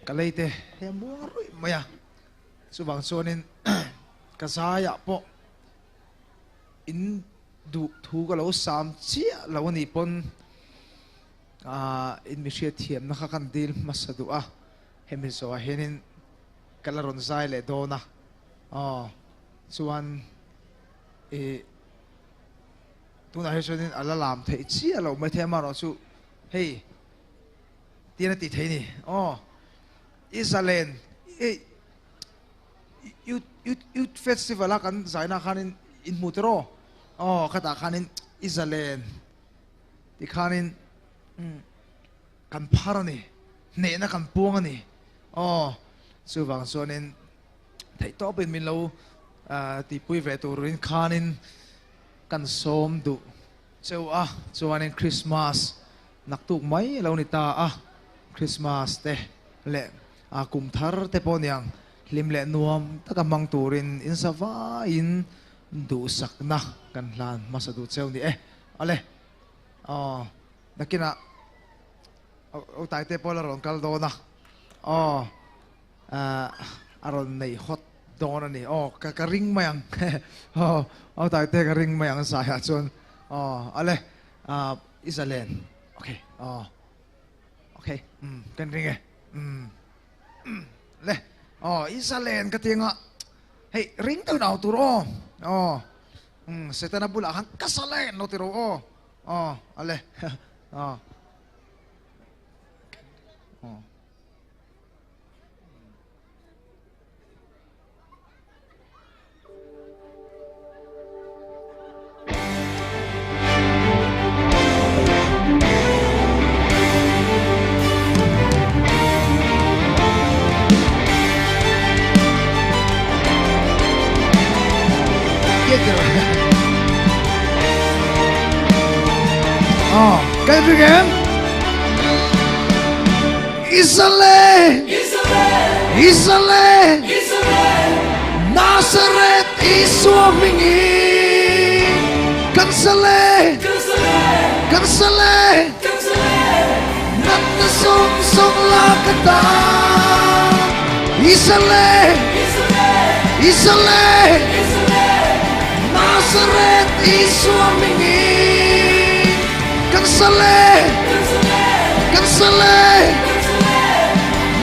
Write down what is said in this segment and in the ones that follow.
Ka lei te he a muang ruih mai a, chuvang chuanin ka zaiah pawh in duh thu ka lo sam chiah lo a nih pawn in mi hriatthiamna kha kan dil hmasa duh a, hemi zawhah hianin ka la rawn zai leh dawn a, aw chuan ih tunah hi chuanin a la lam theih chiah loh maithei amaherawhchu hei. Tian a ti thei ni. Aw, i zalen hei Youth Youth Youth Festival a kan zaina khanin in hmu tiraw? Aw, khatah khanin i zalen ti khanin kan phar a ni, hnehna kan puang a ni. Aw, chuvang chuanin theihtawpin min lo tihpui ve turin khanin kan sawm duh. Cheu a, chuanin Krismas naktuk mai lo ni ta a, Krismas te leh a kum thar te pawh niang hlim leh nuam taka hmang turin in sa vaiin duhsakna kan hlan hmasa duh cheu ni e. Awle, aw nakinah aw Taite pawh la rawn kal dawn a, aw a rawn nei hawt dawn a ni. Aw, ka ka ring mai ang. Aw, aw Taite ka ring mai ang zaiah chuan. Aw, ale, ah, i zalen. Okay, aw. Okay, um, kan ring e. Um, le, aw, i zalen ka ti anga. Hei, ring deuh nau tur aw. Aw, um, Setana bulah khan ka zalen lo ti ro aw. Aw, ale, aw. Aw. Kan ring em? Israel! Israel! Nazareth Isua hmingin kan sale! Kan sale! Natna zawng zawng lak ata Israel! Israel! Nazareth Isua hmingin kan sale! Kan sale!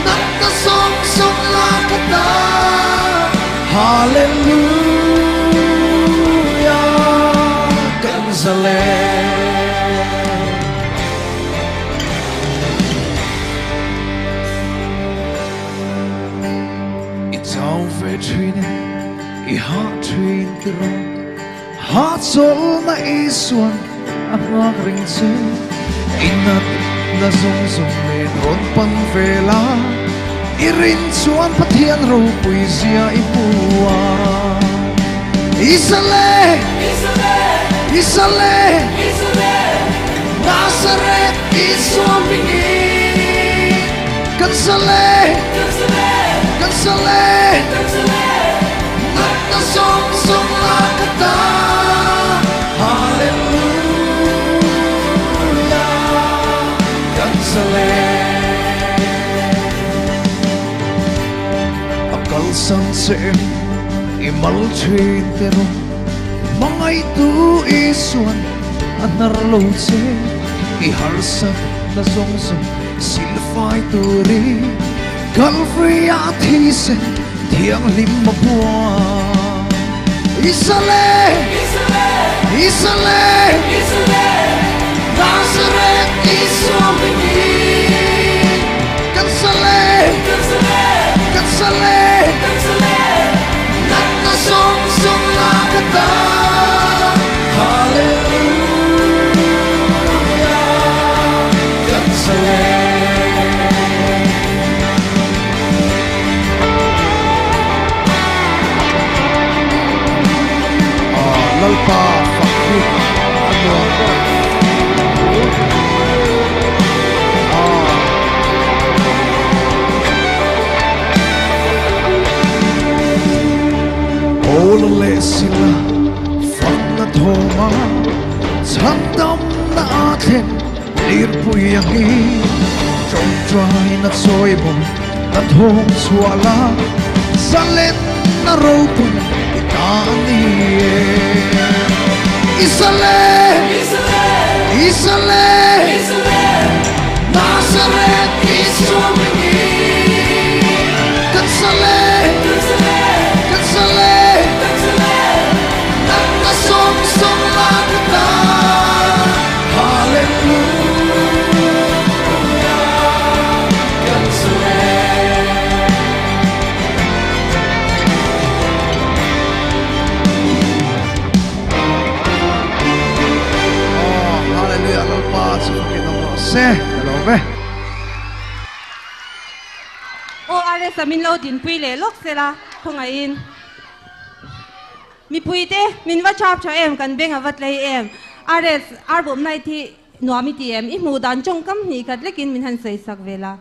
Natna zawng zawng lak ata Hallelujah kan sale! I chau ve thin e, i hah thin tiraw Hahchawlhna Isuan a nghak reng che. I natna zawng zawng nen rawn pan ve la, i rin chuan Pathian ropui zia i hmu a. Isale! Isale! Nazareth Isua hmingin kan sale! Kan sale! Natna zawng zawng lak ata Hallelujah kan zalen. A kalsan che em i mal thin te rawh Hmangaihtu Isuan a hnar lo che I harsat na zawng zawng silfai turin Calvary ah thisen Thianghlim a buai. Isale! Isale! Nazareth Isua hmingin kan sale! Kan sale! Natna zawng zawng lak ata Hallelujah kan sale! Lalpa fak hi a nuam ber. Paula leh Sila fakna thawma chhandamna a thlen lirpui angin tawngtaina chawi mawi. Na thawng chhuah la, zalenna ropui i ta a ni e. I zalen, i zalen, Nazareth Isua hmingin kan zalen, kan zalen, natna zawng zawng lak ata. Aw RS a min lo dinpui leh lawk sela khawngaihin. Mipui te min va chap tha em kan beng a va tlei em. RS Arbawm Night hi nuam i ti em? I hmuh dan tawngkam hnih khat lekin min han sawi sak ve la.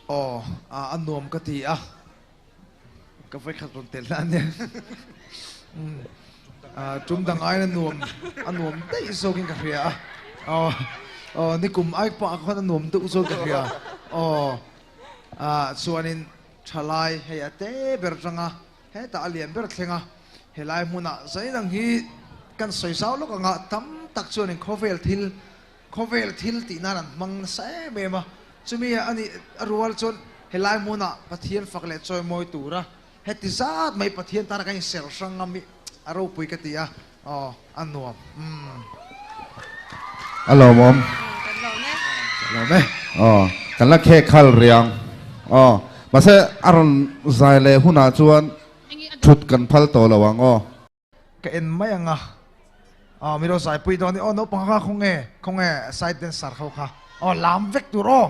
Aw a nuam ka ti a, ka vawikhat rawn tel na ania. Tum dang aiin a nuam a nuam daih zawkin ka hria a. Aw aw nikum ai pah khan a nuam deuh zawk ka hria. Aw chuanin thalai hei a te ber atanga Hetah a lian ber thleng a, helai hmunah zai dang hi kan sawi zau lawk anga tam tak chuanin khawvel thil, khawvel thil tih nan an hmang nasa em em a, chumi a nih a rual chuan helai hmunah Pathian fak leh chawimawi tura heti zat mai Pathian tana kan inser hrang ngam hi a ropui ka ti a, aw a nuam umm. A lawmawm. Kan lawm e. Kan lawm e. Aw, kan la khek khal riang. Aw, mahse a rawn zai leh hunah chuan thut kan phal tawh lo ang aw. Ka en mai ang a. Aw, mi lo zaipui dawn i. Aw, naupang kha khawnge, khawnge side dancer ho kha. Aw, lam vek tur aw.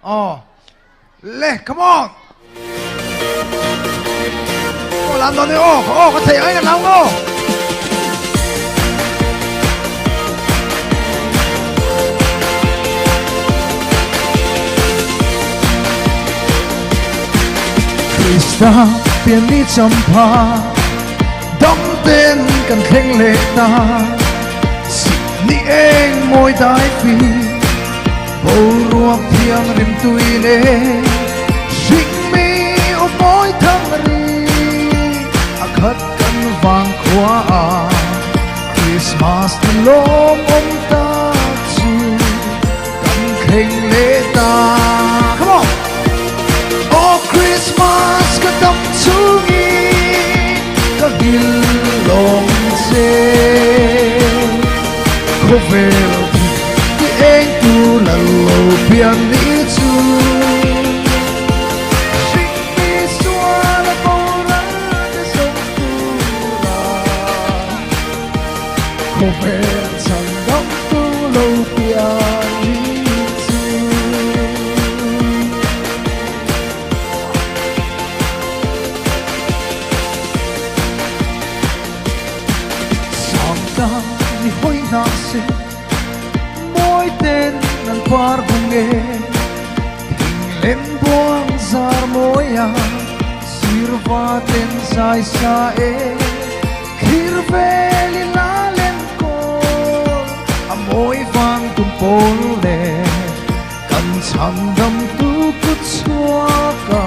Aw, le, come on! Aw, lam dawn i aw, aw, ka thei ang in ka lam aw. Krista pian ni champha dam ten kan thleng leh ta Sikni eng mawi dai fi Boruak thiang rim tui le Hringmi aw mawi thang ri A khat kan vang khua a Christmas ni lawm awm ta chu Kan thleng leh ta Come on! Aw Christmas ka dam chungin ka hil lawng che Khawvel thi ti eng tu lal lo pian ni chu Hringmi sual a boral te zawng tura Khawvel chhan dam tu lo pian ni chu. Sangta ni hawi hna seh, mawi ten an par bung e. Thing lem buang zar mawi a, sirva ten zai sa e. Thlir vel i la len kawl, a mawi vang tum pawl le. Kan chhandam tu kut chhuak a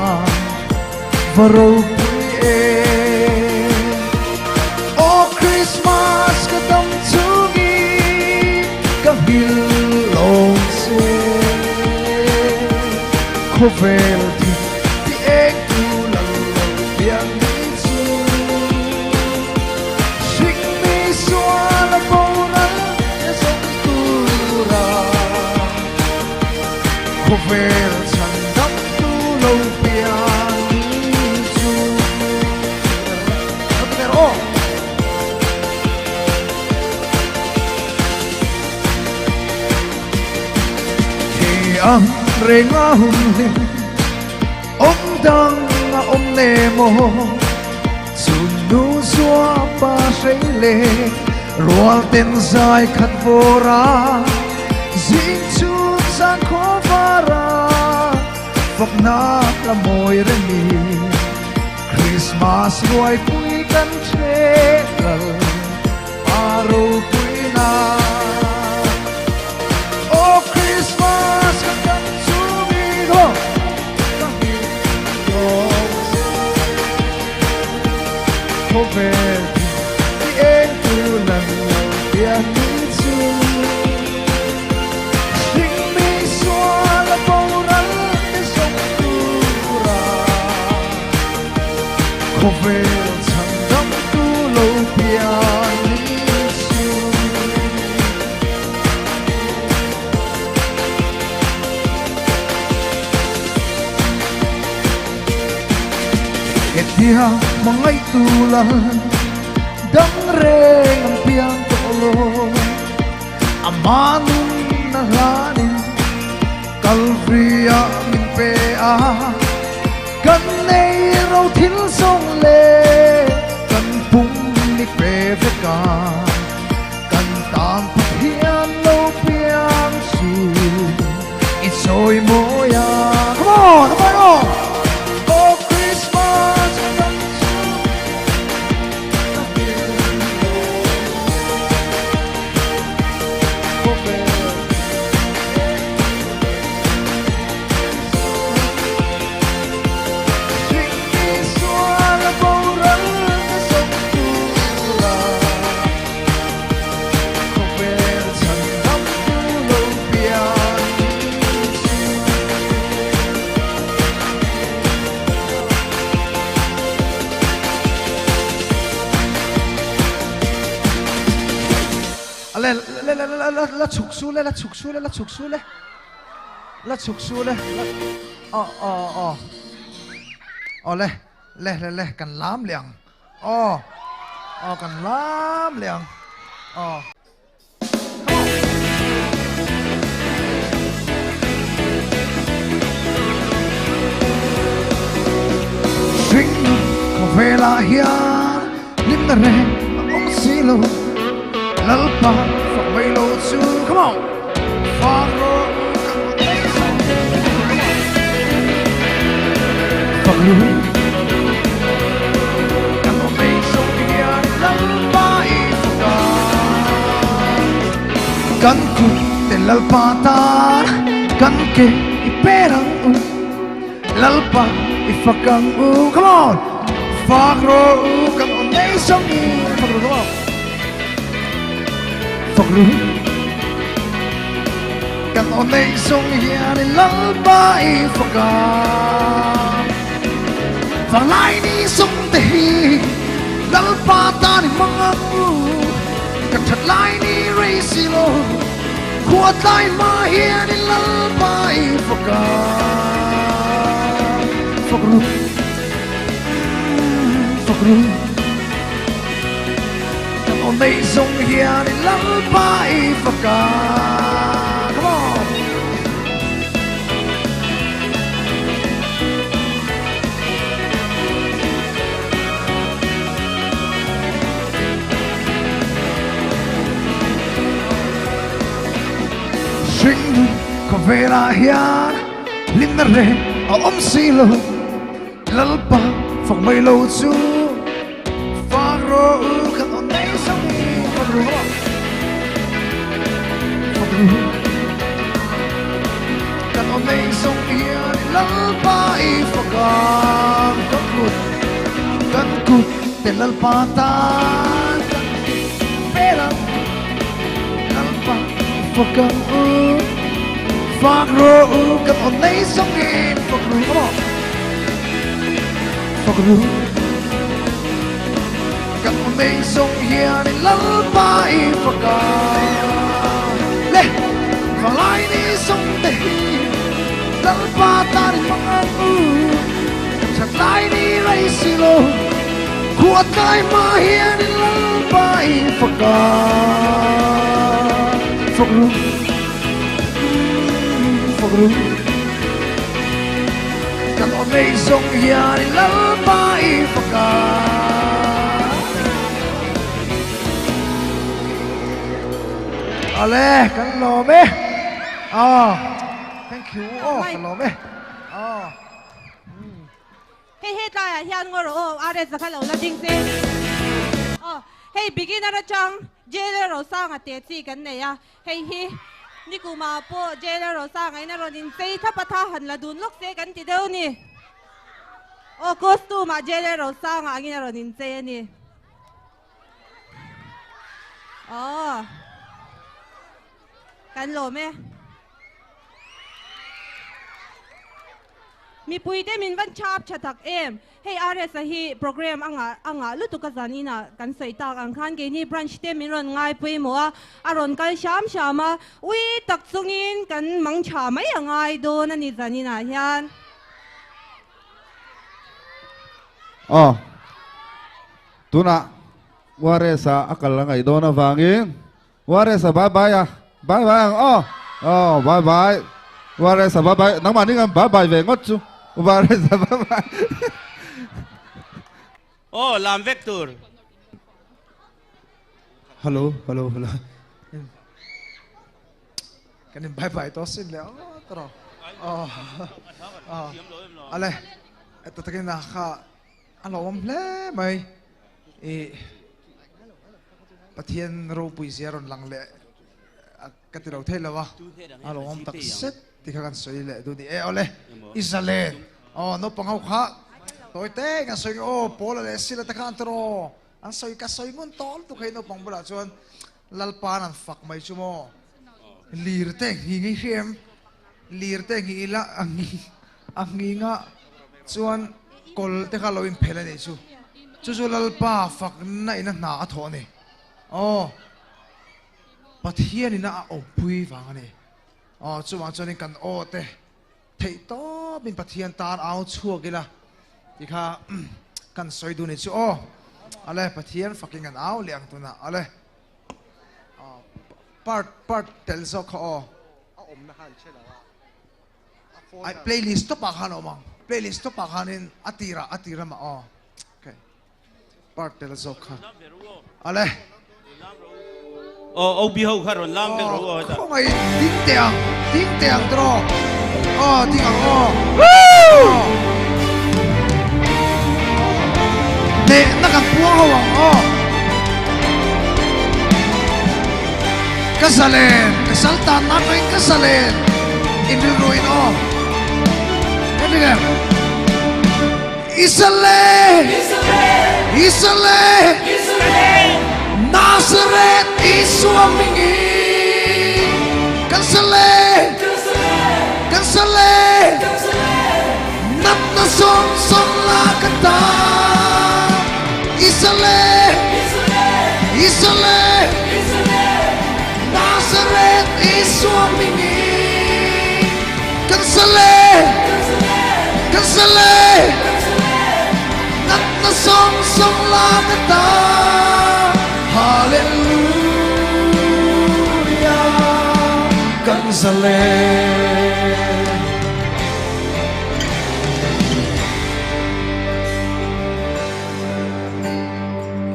va ropui e. Aw Christmas ka dam chungin ka hmil lawm che. Khawvel thil ti eng tu lal lo piang ni chu. Hringmi sual a boral te zawng tura. Khawvel chhan dam tu lo pian ni chu. Ka ti ber aw. Thei ang reng a hun hlim awm dang a awm ne maw Chun nu zua pa hrei le rual ten zai khat vawr a Zing chhun zan khaw var a fakna la mawi reng i Krismas ruaipui kan hre lal pa ropui na Aw Krismas ka dam chungin aw ka hlim. Khawvel ti eng tu lan lo pian ni chu. Hringmi sual a boral ni zawng tura Khawvel chhandam tu lo pian ni chu. Hetia hmangaihtu lal dang reng an piang tawh lo. Amah nun a hlanin Kalvria min pe a, kan nei ro thil zawng leh kan pum ni pe vek a, kan tan Pathian lo piang chu i chawi mawi a. Come on, come on, oh Christmas kan chu ka hmel lo. Le le le le la chhuk su le la chhuk su le la chhuk su le la chhuk su le aw aw aw aw le le le le kan lam leh ang aw aw kan lam leh ang aw. Hring khawvelah hian hlimna reng a awm si lo, Lalpa fak mai lo chu Come on! Fak rawh kan rawn nei zawk Come on! Fak ru kan rawn nei zawk hian Lalpa i fak a Kan kut te Lalpa tan kan ke i per ang u. Lalpa i fak ang u come on Fak rawh u kan awm nei zawng i Fak ru come on Fak ru Kan awm nei zawng hian i Lalpa i fak ang Vanglai ni zawng te hi Lalpa tan i hmang ang u Kan that lai ni rei si lo Khua tlai hma hian i Lalpa i fak a, fak ru, fak ru. Kan aw neih zawng hian i Lalpa i fak a, come on. Hring khawvelah hian hlimna reng a awm si lo, Lalpa fak mai lo chu fak rawh u kan awn nei zawng i fak ru fak ru kan awn nei zawng hian Lalpa i fak ang kan kut kan kut te Lalpa tan kan vel ang Lalpa fak ang u Fak rawh u kan aw nei zawngin fak ru come on Fak ru kan aw nei zawng hian in Lalpa i fak ang Le valai ni zawng te hi Lalpa tan in hmang ang u Kan that lai ni rei si lo Khua tlai hma hian in Lalpa i fak a Fak ru Fak ru Kan aw nei zawng hian in Lalpa i fak a Ale kan lawm e Aw Thank you aw kan lawm e Aw. Hei he tlaiah hian ngaw rawh aw RS a kha lo la ding se. Aw hei beginner atang Jailer Rosanga te chi kan nei a, hei hi nikuma pawh Jailer Rosanga in a rawn inchei thlap a tha han la dun lawk se kan ti deuh ni. Aw costume ah Jailer Rosanga angin a rawn inchei a ni. Aw. Kan lawm e. Mipuite min van chap tha tak em. Hei RS-a hi programme a ngah a ngah lutuk a zan inah kan sawi tak ang khan keini branch te min rawn ngai pawimawh a, a rawn kal hram hram a, ui tak chungin kan mang tha mai a ngai dawn a ni zan inah hian. Aw, tunah RS-a a kal a ngaih dawn avangin Waresa bye bye a bye bye ang aw aw bye bye Waresa bye bye nangmah ning ang bye bye ve ngawt chu Waresa bye bye. Aw lam vek tur. Hello hello hello kan in bye bye tawh sin le aw tawh aw aw ale ta takin a kha A hlauhawm hle mai. I Pathian ropui zia rawn lang leh ka ti lo thei lo a. A hlauhawm tak zet ti kha kan sawi leh duh ni. E awle i zalen aw naupang ho kha tawi te kan sawi nge aw Paula leh Sila te kha an tawr an sawi ka sawi ngun tawh lutuk hei naupang bulah chuan Lalpa'n an fak mai chu maw. Lir te nghing i hriam lir te nghih ila a nghing a nghinga chuan kawl te kha lo inphel a nih chu chu chu Lalpa fakna ina hna a thawh a ni aw Pathian ina a awmpui vang a ni aw chuvang chuanin kan aw te theih tawpin Pathian tan au chhuak ila tih kha kan sawi duh a ni chu aw ale Pathian fakin kan au leh ang tunah ale. Part part tel zawk kha aw. A awmna khan che lo a. A phone Ai playlist tawpah khan a awm ang. Playlist tawpah khanin a tirah a tir lamah aw. Okay. Part tel zawk kha. Ale. Aw OB ho kha rawn lam vek rawh u aw hetah. Khawngaih ding teh ang. Ding teh ang tawh. Aw ding ang aw. Woo! Hnehna kan puang ho ang aw. Ka zalen, ka saltan na tuin ka zalen. In rilru in aw. Kan ring em? I zalen, i zalen, Nazareth Isua hmingin kan zalen, kan zalen. Natna zawng zawng la ka ta Israel Israel Nazareth Isua hmingin kan zalen kan zalen Natna zawng zawng la ka ta Hallelujah kan zalen.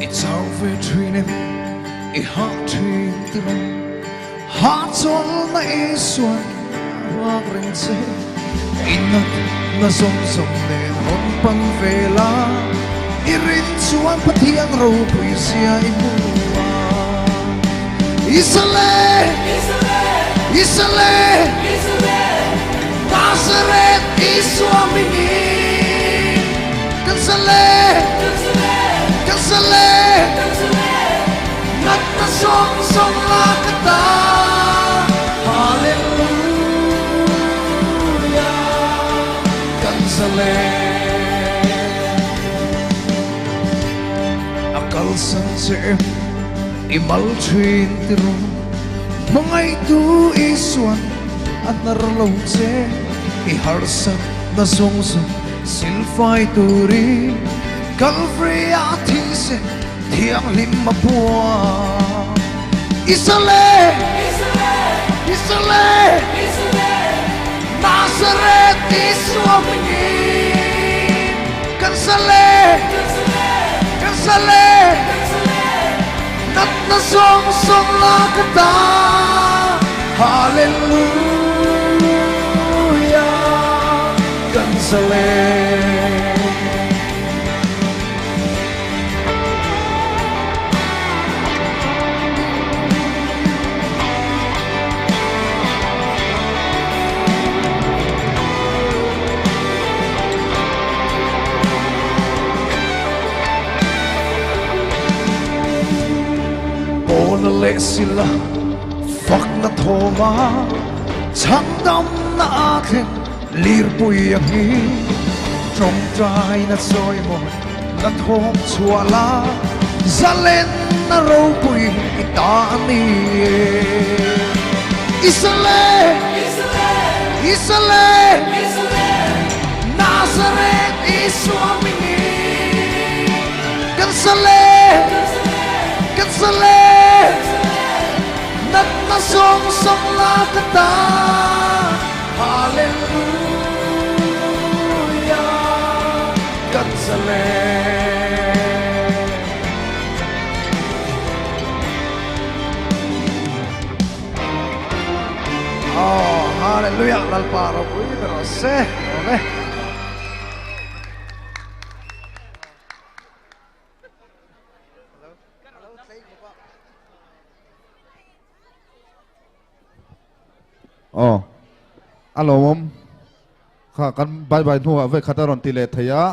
I chau ve thin em, i hah thin tir em, Hahchawlna Isuan a nghak reng che. I natna zawng zawng nen rawn pan ve la, I rin chuan Pathian ropui zia i hmu a. Israel, Israel, Nazareth Isua hmingin kan zalen, kan zalen, natna zawng zawng la ka ta, Hallelujah, kan zalen. A kalsan che em i mal thin ti rawh Hmangaihtu Isuan a hnar lo che I harsat na zawng zawng silfai turin Calvary ah thise thianghlim a puang Israel Israel Nazareth Isua hmingin kan zalen kan zalen Natna zawng zawng la ka ta Hallelujah kan zalen. Paula leh sila fakna thawma chhandamna a thleng lirpui a nghing tawngtaina chawimawi na thawm chhuah la zalenna ropui i ta a ni e. Isale! Isale! Nazareth Isua mingin kan sale! Kan sale! Natna zawng zawng la ka ta Hallelujah kan sale! Oh, hallelujah, Lalpa ropui ber rawh se. Awle. Aw, a lawmawm. Kha kan bye bye hnuah vekhat a rawn ti leh thei a.